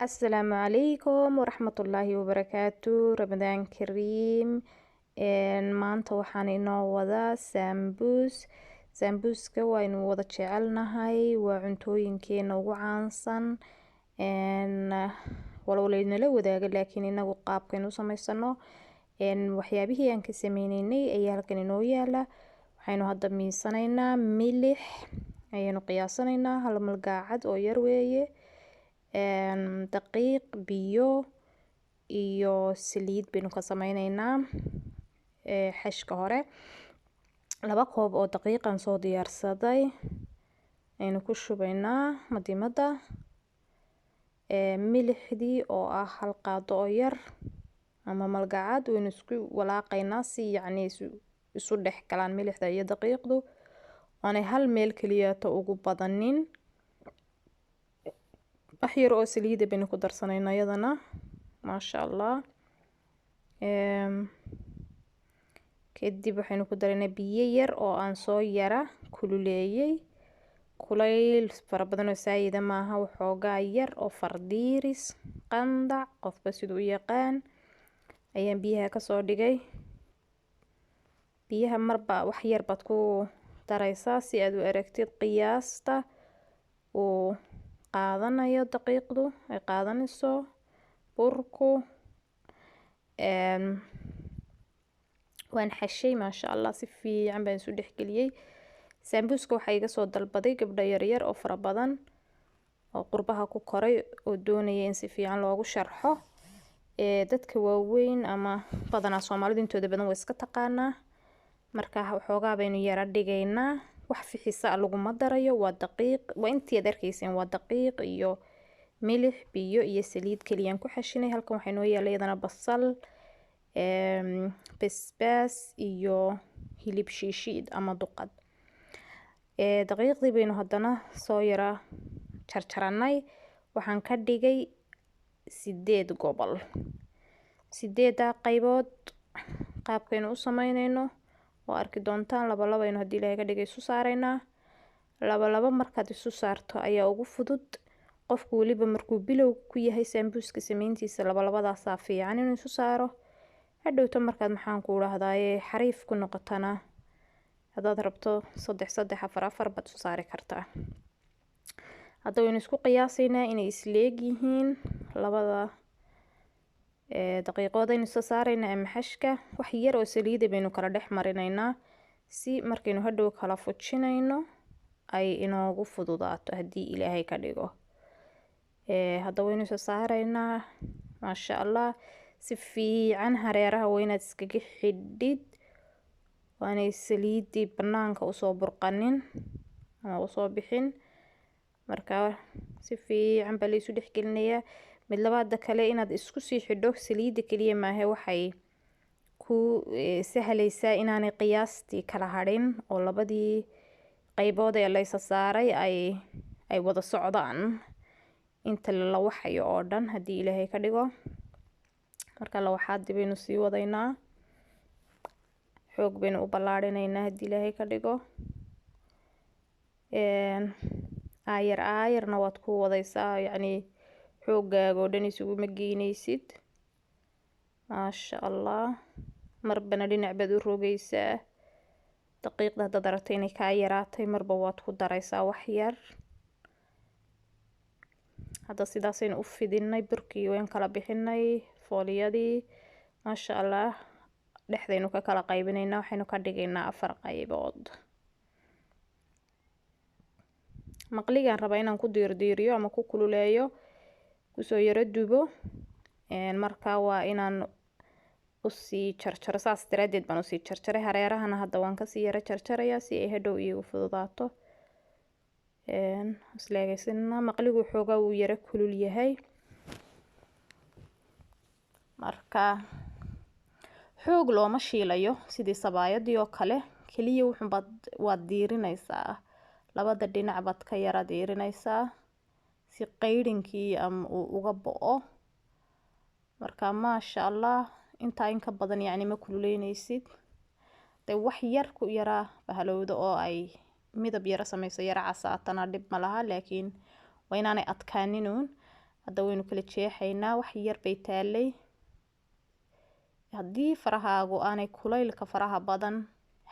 Asalaamu calaykum waraxmatullaahi wabarakaatu. Ramadaan kariim. Maanta waxaan inoo wadaa saambuus. Saambuuska waynu wada jecelnahay, waa cuntooyinkeena ugu caansan, walow laynala wadaaga, laakiin inagu qaabkaynu u samaysano waxyaabihii aan ka sameyneynay ayaa halkan inoo yaala. Waxaynu hadda miisanaynaa milix, ayaynu qiyaasanaynaa hal malgaacad oo yar weeye, daqiiq, biyo iyo saliid baynu ka sameyneynaa. Xashka hore 2 koob oo daqiiqan soo diyaarsaday aynu ku shubaynaa madiimada, milixdii oo ah hal qaado oo yar ama malgacad. Waynu isku walaaqaynaa si yacni isu dhex galaan milixda iyo daqiiqdu, oonay hal meel keliyaata ugu badanin. Wax yar oo saliida baynu ku darsanaynaa iyadana, maasha Allah. Kadib waxaynu ku daraynaa biyo yar oo aan soo yara kululeeyey. Kulayl fara badan oo saayida maaha, waxoogaa yar oo fardiiris qandac, qofba siduu u yaqaan, ayaan biyaha kasoo dhigay. Biyaha marba wax yar baad ku daraysaa si aad u aragtid qiyaasta uu qaadanayo daqiiqdu ay qaadanayso burku. Waan xashay, maasha Allah, si fiican baan isu dhexgeliyey. Saambuuska waxaa iga soo dalbaday gabdho yaryar oo fara badan oo qurbaha ku koray oo doonaya in si fiican loogu sharxo. Dadka waaweyn ama badanaa Soomaalida intooda badan waa iska taqaanaa. Marka waxoogaa baynu yara dhigaynaa, wax fixisa laguma darayo, waa daqiiq, waa intii aad arkayseen, waa daqiiq iyo milix, biyo iyo saliid keliyaan ku xashinay. Halkan waxaa inoo yaala iyadana basal, basbaas iyo hilib shiishiid ama duqad. Daqiiqdii baynu haddana soo yara jarjaranay. Waxaan ka dhigay 8 gobol, 8-daa qaybood qaabkaynu u sameyneyno oo arki doontaan. Laba labaynu haddii Ilaahay ka dhigay isu saaraynaa. Laba laba markaad isu saarto ayaa ugu fudud qofku, weliba markuu bilow ku yahay saambuuska sameyntiisa, laba labadaasaa fiican inuu isu saaro. Hadhowto markaad, maxaan ku dhahdaaye, xariif ku noqotana, haddaad rabto 3 3, 4 4 baad isu saari kartaa. Hadda waynu isku qiyaasaynaa inay isleeg yihiin labada daqiiqood aynu isa saaraynaa ama xashka. Wax yar oo saliida baynu kala dhex marinaynaa si markaynu hadhow kala fujinayno ay inoogu fududaato haddii Ilaahay ka dhigo. Hadda waynu isa saaraynaa, maasha Allah. Si fiican hareeraha waa inaad iskaga xidhid, waanay saliidii banaanka usoo burqanin ama usoo bixin. Marka si fiican baa laysu dhexgelinayaa. Mid labaada kale, inaad isku sii xidho saliida keliya maahe, waxay ku sahlaysaa inaanay qiyaastii kala hadhin oo labadii qaybood ee laysa saaray ay wada socdaan inta la lawaxayo oo dhan haddii Ilaahay ka dhigo. Marka lawaxaadii baynu sii wadaynaa, xoog baynu u ballaarinaynaa haddii Ilaahay ka dhigo. Aayar aayarna waad ku wadaysaa, yacni xoogaaga oo dhan isuguma geynaysid, maasha Allah. Marbana dhinac baad u rogaysaa daqiiqda. Haddaad aragto inay kaa yaraatay, marba waad ku daraysaa wax yar. Hadda sidaasaynu u fidinay burkii, wayn kala bixinay fooliyadii, maasha Allah. Dhexdaynu ka kala qaybinaynaa, waxaynu ka dhigaynaa 4 qaybood. Maqligaan rabaa inaan ku diirdiiriyo ama ku kululeeyo, kusoo yaro dubo. Marka waa inaan usii jarjaro, saas daraadeed baan usii jarjaray hareerahana. Hadda waan kasii yaro jarjarayaa si ay hadhow iigu fududaato. Isleegaysanaa maqligu xoogaa wuu yaro kulul yahay, marka xoog looma shiilayo sidii sabaayadii oo kale. Keliya wuxunbaad waad diirinaysaa, labada dhinac baad ka yara diirinaysaa si qaydinkii ama uu uga bo'o. Marka maasha Allah, intaa in ka badan yacni ma kululeyneysid dee. Wax yar ku yaraa bahalowda oo ay midab yaro sameyso, yaro casaatana dhib ma laha, laakiin waa inaanay adkaaninuun. Hadda waynu kala jeexaynaa, wax yar bay taalay. Haddii farahaagu aanay kulaylka faraha badan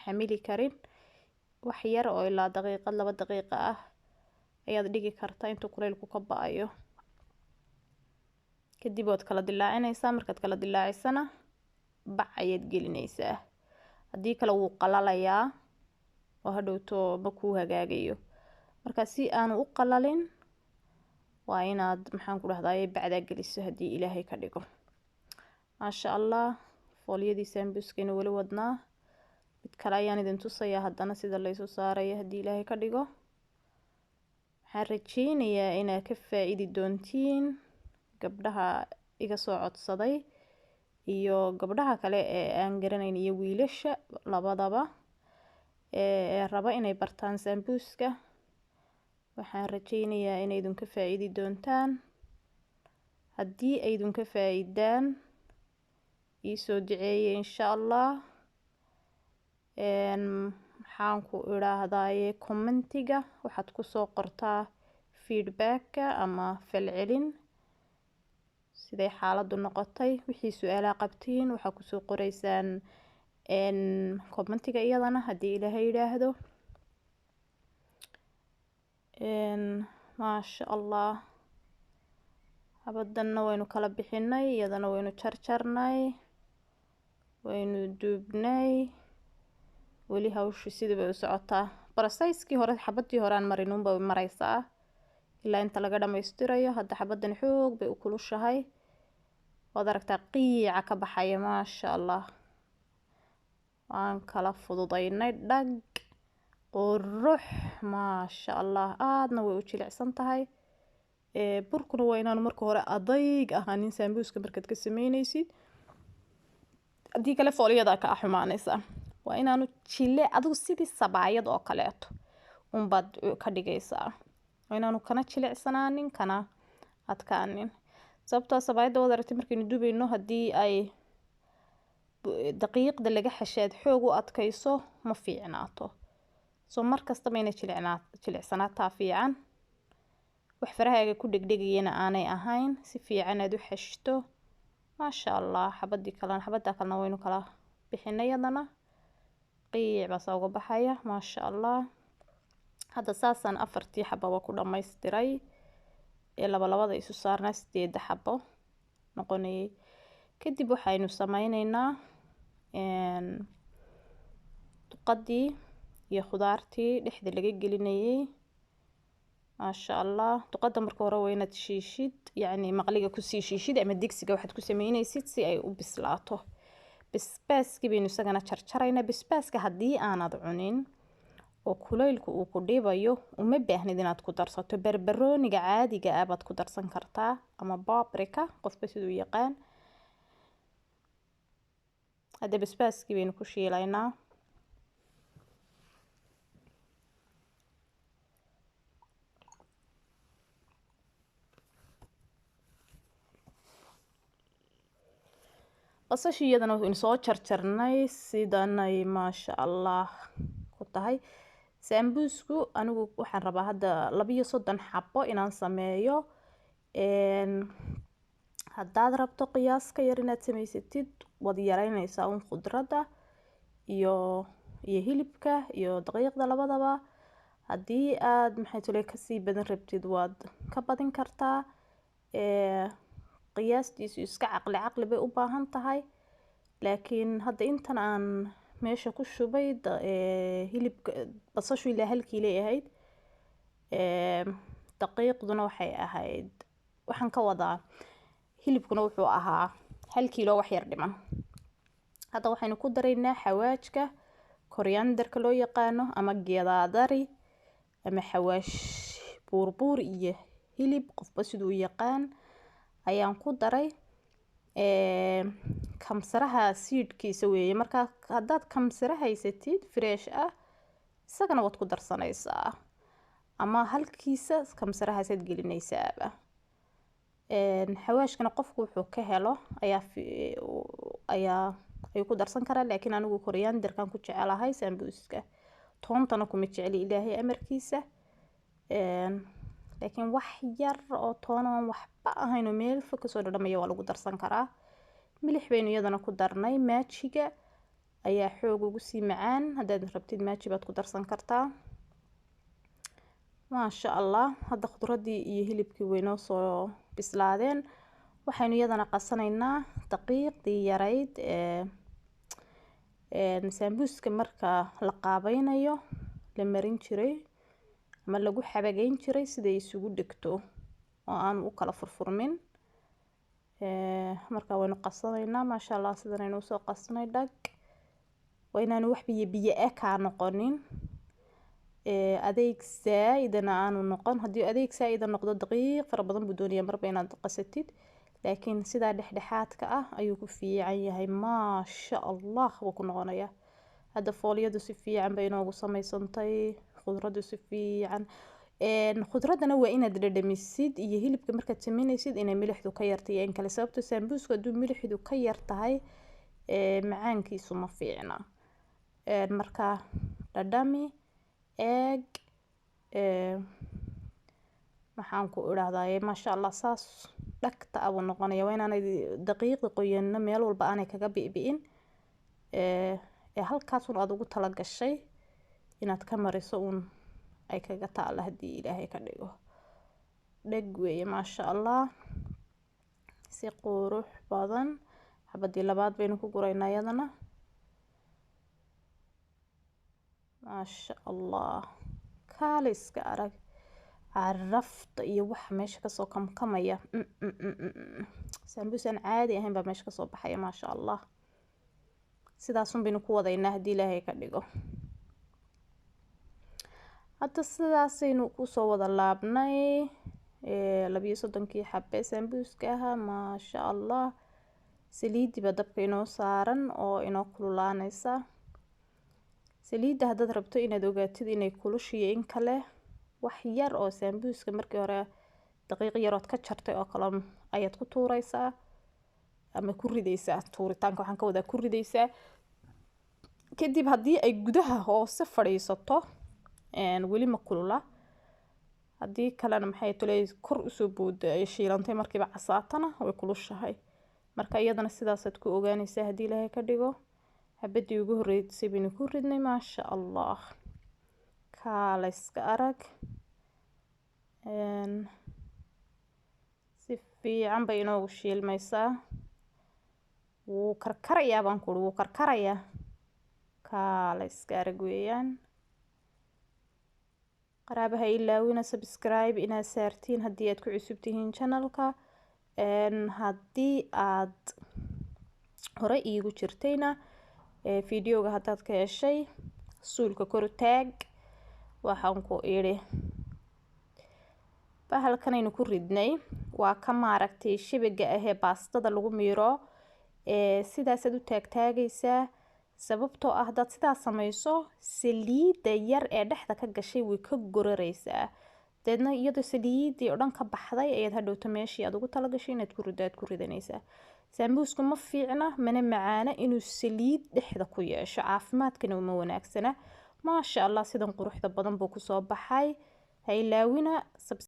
xamili karin, wax yar oo ilaa daqiiqad 2 daqiiqo ah ayaad dhigi kartaa intuu kulaylku ka ba-ayo. Kadib waad kala dilaacinaysaa. Markaad kala dilaacisana bac ayaad gelinaysaa, haddii kale wuu qalalayaa oo hadhowto ma kuu hagaagayo. Marka si aanu u qalalin waa inaad, maxaan ku dhahdaye, bacdaa geliso haddii Ilaahay ka dhigo. Maasha Allah, foolyadii saambuuskayna weli wadnaa. Mid kale ayaan idin tusayaa haddana sida laysu saarayo haddii Ilaahay ka dhigo. Waxaan rajeynayaa inaad ka faa-iidi doontiin, gabdhaha iga soo codsaday iyo gabdhaha kale ee aan garanayn iyo wiilasha labadaba ee raba inay bartaan saambuuska. Waxaan rajeynayaa inay idinka faa-iidi doontaan. Haddii ay idinka faa-iidaan, iisoo duceeye insha Allah. Maxaan ku idhaahdaaye, commentiga waxaad kusoo qortaa feedbacka ama falcelin, siday xaaladdu noqotay. Wixii su-aalaha qabtiin waxaa kusoo qoreysaan commentiga iyadana haddii Ilaahay yidhaahdo. Maasha Allah, xabadanna waynu kala bixinay, iyadana waynu jarjarnay, waynu duubnay. Weli hawshu sidii bay u socotaa. Processkii hore, xabadii hore aan marinuunba mareysaa ilaa inta laga dhamaystirayo. Hadda xabadani xoog bay u kulushahay, waad aragtaa qiica ka baxaya. Maasha Allah, waan kala fududaynay, dhag qurux, maasha Allah, aadna way u jilicsan tahay. Burkuna waa inaanu marka hore adayg ahaanin saambuuska markaad ka sameyneysid, haddii kale foolyadaa ka xumaaneysa. Waa inaanu jile adigu sidii sabaayad oo kaleeto unbaad ka dhigaysaa. Waa inaanu kana jilicsanaanin kana adkaanin, sababtoo sabaayadda waad aragtay markaynu dubayno, haddii ay daqiiqda laga xashaad xoog u adkayso ma fiicnaato. Soo mar kastaba inay jilicnaa jilicsanaataa fiican, wax farahaaga ku dhegdhegayana aanay ahayn, si fiican aad u xashto. Maasha Allah, xabadii kalena, xabadda kalena waynu kala bixinay, iyadana qiic baa saa uga baxaya. Maasha Allah, hadda saasaan 4tii xababa ku dhammaystiray ee labalabada isu saarnaa, 8da xabo noqonayay. Kadib waxaynu sameyneynaa duqadii iyo khudaartii dhexda laga gelinayay. Maasha Allah, duqadda marka hore waa inaad shiishid, yacni maqliga kusii shiishid ama digsiga waxaad ku sameyneysid si ay u bislaato. Basbaaskii baynu isagana jarjaraynaa. Basbaaska haddii aanad cunin oo kulaylku uu ku dhibayo, uma baahnid inaad ku darsato. Barbarooniga caadiga ah baad ku darsan kartaa ama babrika, qofba siduu yaqaan. Hadda basbaaskii baynu ku shiilaynaa. Basashii iyadana waynu soo jarjarnay, sidanay maasha Allah ku tahay. Saambuusku anigu waxaan rabaa hadda 32 xabo inaan sameeyo. Haddaad rabto qiyaas ka yar inaad sameysatid, waad yareyneysaa un khudradda iyo hilibka iyo daqiiqda labadaba. Haddii aad, maxay tole, kasii badan rabtid, waad ka badin kartaa. Qiyaastiisu iska caqli caqli bay u baahan tahay, laakiin hadda intan aan meesha ku shubay hilibka, basashu ilaa hal kiilo ahayd, daqiiqduna waxay ahayd, waxaan ka wadaa hilibkuna wuxuu ahaa 1 kiilo wax yar dhiman. Hadda waxaynu ku daraynaa xawaajka corianderka loo yaqaano ama geedaadari ama xawaash buurbuur iyo hilib, qofba siduu u yaqaan ayaan ku daray. Kamsaraha seedkiisa weeye. Markaa haddaad kamsare haysatid fresh ah, isagana waad ku darsanaysaa ama halkiisa kamsarahaasaad gelinaysaaba. Xawaashkana qofku wuxuu ka helo ayaa ayuu ku darsan karaa, laakiin anigu corianderkan ku jecelahay sambuuska, toontana kuma jeceli Ilaahay amarkiisa. Laakiin wax yar oo toon oon waxba ahayn oo meel fog kasoo dhadhamaya waa lagu darsan karaa. Milix baynu iyadana ku darnay. Maajiga ayaa xoog ugu sii macaan, haddaad rabtid maaji baad ku darsan kartaa. Maasha Allah, hadda khudradii iyo hilibkii way noo soo bislaadeen. Waxaynu iyadana qasanaynaa daqiiqdii yarayd ee saambuuska marka la qaabaynayo la marin jiray ama lagu xabagayn jiray siday isugu dhegto oo aan u kala furfurmin. Marka waynu qasanaynaa. Maasha Allah, sidan aynu usoo qasnay dhag. Waa inaanu wax biyo biyo ah kaa noqonin, adeeg saa-idana aanu noqon. Haddii adeeg saa-ida noqdo, daqiiq fara badan buu doonayaa marba inaad qasatid, laakiin sidaa dhexdhexaadka ah ayuu ku fiican yahay. Maasha Allah buu ku noqonayaa. Hadda foolyadu si fiican bay inoogu samaysantay, khudraddu si fiican. Khudraddana waa inaad dhadhamisid iyo hilibka markaad sameynaysid inay milixdu ka yartay iyo in kale, sababto saambuusku hadduu milixdu ka yar tahay macaankiisu ma fiicna. Marka dhadhami, eeg, maxaan ku idhahdaye. Maasha Allah, saas dhagta abuu noqonaya. Waa inaanay daqiiqda qoyanna meel walba aanay kaga bi'bi'in, ee halkaasun aada ugu tala gashay inaad ka mariso uun ay kaga taala, haddii Ilaahay ka dhigo. Dheg weeye, maasha Allah, si qurux badan. Xabadii labaad baynu ku guraynaa iyadana. Maasha Allah, kaaliska arag, carafta iyo waxa meesha kasoo kamkamaya. Saambuus aan caadi ahayn baa meesha kasoo baxaya. Maasha Allah, sidaasun baynu ku wadaynaa haddii Ilaahay ka dhigo. Hadda sidaasaynu kusoo wada laabnay 32-kii xabe saambuuska ahaa. Maasha Allah, saliidii baa dabka inoo saaran oo inoo kululaaneysa. Saliidda haddaad rabto inaad ogaatid inay kulushiyo in kale, wax yar oo saambuuska markii hore daqiiq yarood ka jartay oo kale ayaad ku tuureysaa ama ku rideysaa. Tuuritaanka waxaan ka wadaa ku rideysaa. Kadib haddii ay gudaha hoose fadhiisato, weli ma kulula. Haddii kalena, maxay tole, kor usoo booda ay shiilantay markiiba casaatana, way kulushahay. Marka iyadana sidaasaad ku ogaaneysaa haddii Ilaahay ka dhigo. Xabadii ugu horreysay baynu ku ridnay. Maasha Allah, kaalayska arag, si fiican bay inoogu shiilmaysaa. Wuu karkarayaa baan kuuri, wuu karkarayaa. Kaalayska arag weeyaan. Qaraabaha, ilaawina subscribe inaad saartiin haddii aad ku cusub tihiin channelka. Haddii aad hore iigu jirtayna, videoga haddaad ka heshay, suulka kor taag. Waxaan ku idhi, bahalkanaynu ku ridnay waa ka maaragtay shabaga ahee baastada lagu miiro. Sidaasaad u taagtaagaysaa, sababtoo ah haddaad sidaas sameyso, saliidda yar ee dhexda ka gashay way ka gorareysaa. Deedna iyadoo saliidii oo dhan ka baxday ayaad hadhowto meeshii aad ugu talagashay inaad ku riddo aad ku ridanaysaa. Saambuusku ma fiicna mana macaana inuu saliid dhexda ku yeesho, caafimaadkana uma wanaagsana. Maasha Allah, sidan quruxda badan buu kusoo baxay. Ha ilaawina.